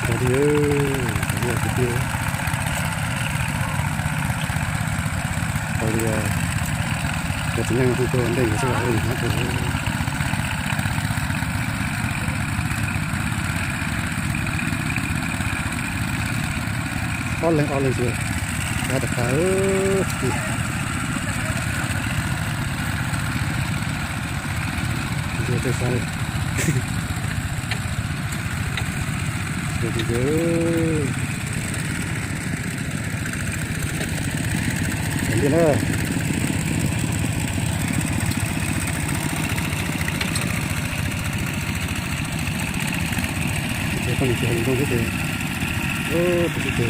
Tau li, tau li, tau li, cov txiv neej hu tuaj ua ntej nkawd xwb los ua li hnab tuaj. Ob leeg ob leeg xwb, kav tas tas. Ntsia tej sab li. Ntsia ntsia na. Ces koj nws tsis hais zoo xwb ces, ub, tus xwb ces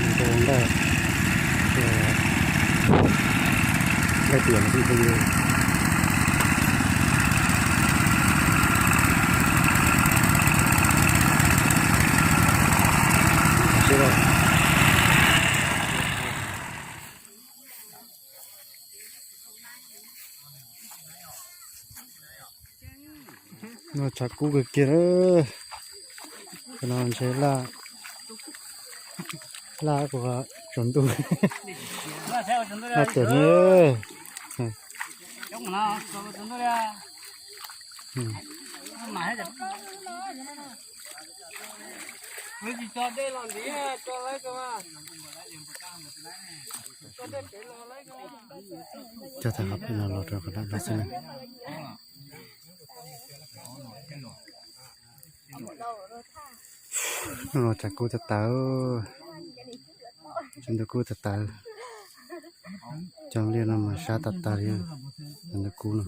nws tau nqaij, nqaij tias nws xwb ces seb. No tshav kub kawg kiag lawm. Qhov no ntshe laj, laj ua tsaus ntuj, laj cawm ne. Cog tag qhov pem no los rau qhov dab no xwb na. Hnub no tshav kub tag tawv, tshav ntuj kub tag tawv. Cov liaj no mas sab tas tas li, tshav ntuj kub no.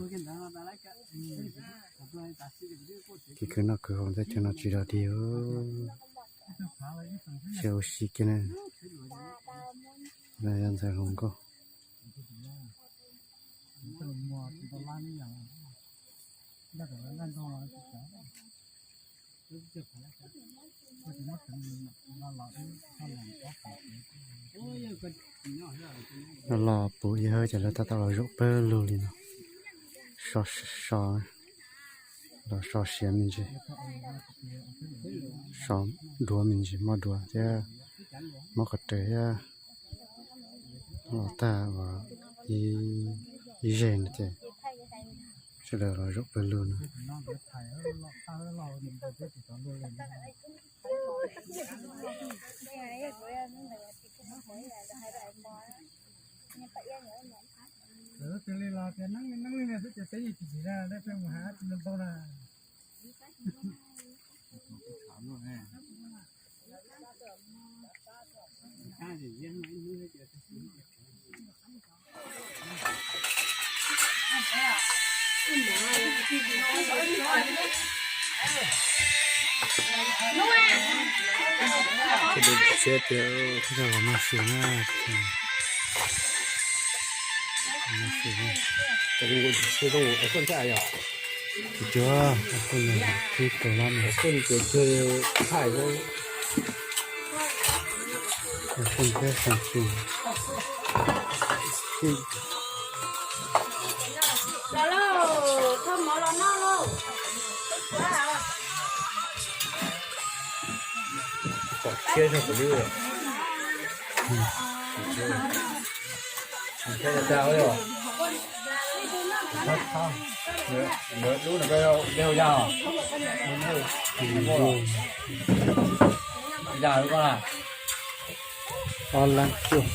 Kev khwv noj khwv haus ntej chaw no tsis dog dig, xyaw ua si kiag na. Yog ntxhais hluas nkauj. Los los puv ib hawb ces lawv tab tom los zaum pawg lug li no. So, so, los so siav me ntsis, so duav me ntsis, muab duav thiab muab qhov rawv thiab. Los tag uas ib, ib zeg no ces sawv daws los zaum pawg lug no. Siab tias los noj su na. Noj su na. Tsis cuag, kuj nws qhib kaus lab nws. Kuj thiab xyoo tsis. Kom khiab zog kuv lub. Khiab da da os. Lub no koj dej hau yaj os. Yaj lub koj na. Ob lab cuaj.